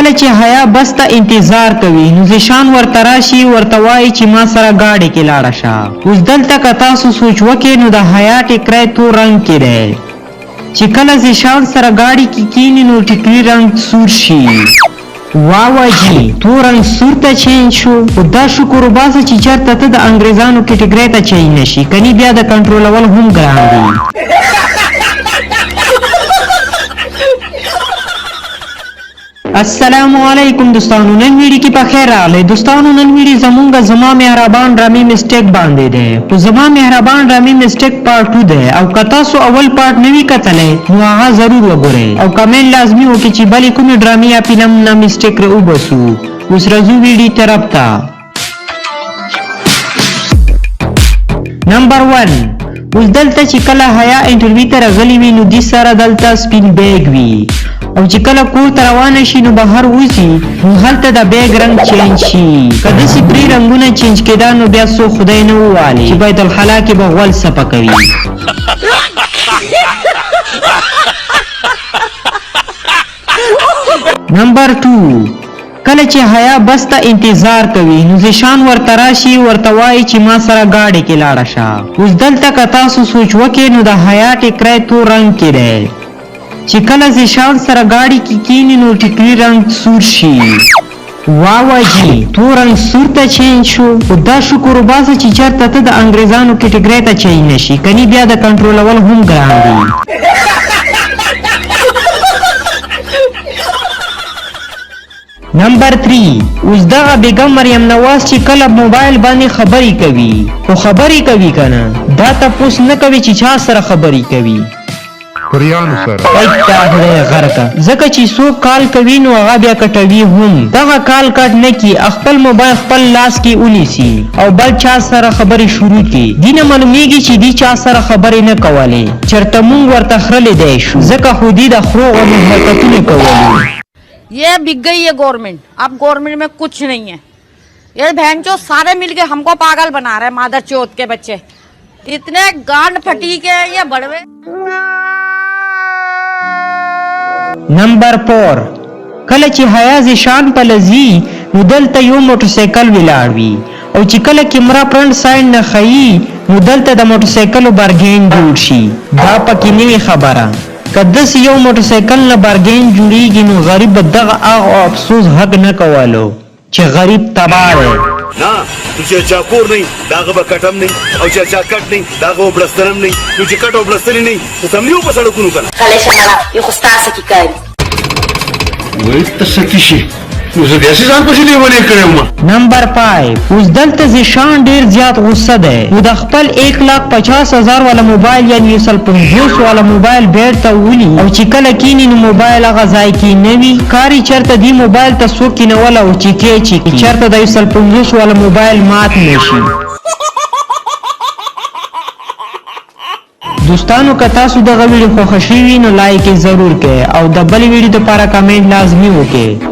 کله چې حیا بس ته انتظار کوي نو ذیشان ورته راشي، ورته وایي چې ما سره ګاډي کې لاړه شه. اوس دلته که تاسو سوچ وکړئ نو د حیا ټیکری تور رنګ کې دی، چې کله ذیشان سره ګاډي کې کینی نو ټیکري رنګ سور شي. وا وا جی، تور رنګ سور ته چینج شو. خو دا شکر وباسه چې چرته ته د انګریزانو کټګرۍ ته چینج نه شي، کني بیا د کنټرولول هم ګران دي. السلام علیکم دوستانو، نن ویډیو کې په خیر راغلی. دوستانو، نن ویډیو زمونږ زما مهربان ډرامې مسټیک باندې دی، خو زما مهربان ډرامې مسټیک پارټ 2 دی، او که تاسو اول پارټ نه وي کتلی نو هغه ضرور وګورئ او کمنټ لازمي وکړئ چې بلې کومې ډرامې یا فلم نه مسټیک را وباسو. اوس راځو ویډیو طرف ته. نمبر 1، اوس دلته چې کله حیا انټرویو ته راغلي وي نو دې سره دلته سپین بیګ وي، او چې کله کور ته روانه شي نو بهر وځي نو هلته د بیګ رنګ چینج شي. که داسې درې رنګونه چینج کېدا نو بیا څوک خدای نه ووالي چې بیت الخلا کې به غول سپه کوي. نمبر 2، کله چې حیا بس ته انتظار کوي نو ذیشان ورته راشي، ورته وایي چې ما سره ګاډي کې لاړه شه. اوس دلته که تاسو سوچ وکړئ نو د حیا ټیکری تور رنګ کې دی، چې کله ذیشان سره ګاډي کې کینی نو ټیکري رنګ سور شي. وا وا جی، تور رنګ سور ته چینج شو. خو دا شکر وباسه چې چرته ته د انګریزانو کټګرۍ ته چینج نه شي، کني بیا د کنټرولول هم ګران دي. نمبر 3، اوس دغه بیګم مریم نواز چې کله موبایل باندې خبرې کوي خو خبرې کوي که نه، دا تپوس نه کوي چې چا سره خبرې کوي. پریانو سره. تا خدای غرقه، ځکه چې څوک کال کوي نو هغه بیا کټوي هم. دغه کال کټ نه کي، خپل موبایل خپل لاس کې ونیسي او بل چا سره خبرې شروع کړي. دې نه معلومیږي چې دې چا سره خبرې نه کولې، چرته مونږ ورته خره لیدی شو، ځکه خو دې د خرو غوندې حرکتونه کولې. یہ بک گئی ہے گورنمنٹ، اب گورنمنٹ میں کچھ نہیں ہے. یہ بہن چو سارے مل کے ہم کو پاگل بنا رہے ہیں، مادر چوت کے بچے اتنے گانڈ پھٹی کے ہیں یہ بڑوے. نمبر 4، کله چې حیا ذیشان په لځي نو دلته یو موټرسایکل ولاړ وي، او چې کله کیمرا فرنټ سایډ نه ښیي نو دلته د موټرسایکلو بارګین جوړ شي. دا پکې نوې خبره، که داسې یو موټرسایکل نه بارګین جوړیږي نو غریب به دغه هغه افسوس حق نه کولو چې غریب تباه دی. نه نو چې چا کور نه د هغه به کټ هم نه او چې چا کټ نه د هغه به بړستن هم نه، نو چې کټ او بړستن نه نو څملي په سړکونو که نه. غلی شه مړه، یو خو ستا څه کې کاري. وایي ته سخي شې نو زه داسې ځان پسې لیونی کړی وم. نمبر 5، اوس دلته ذیشان ډیر زیات غصه دی نو د خپل 1,50,000 والا موبایل یعنی 150 والا موبایل بیرته ولي، او چې کله کینی نو موبایل هغه ځای کې نه وي. کاري چرته دی موبایل ته څوک کینوله او چې کې چې چرته د 150 والا موبایل مات نه شي. دوستانو، که تاسو دغه ویډیو خوښه شوي نو لایک یې ضرور کړئ او د بلې ویډیو دپاره کمنټ لازمي وکړئ.